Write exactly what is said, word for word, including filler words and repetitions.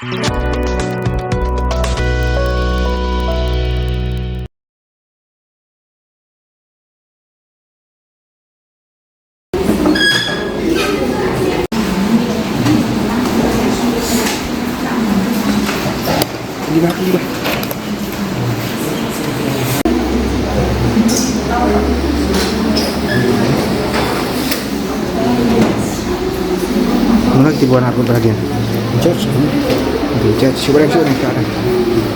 Muna ki buan aku lagi. Church. Di church, syukur, syukur, syukur.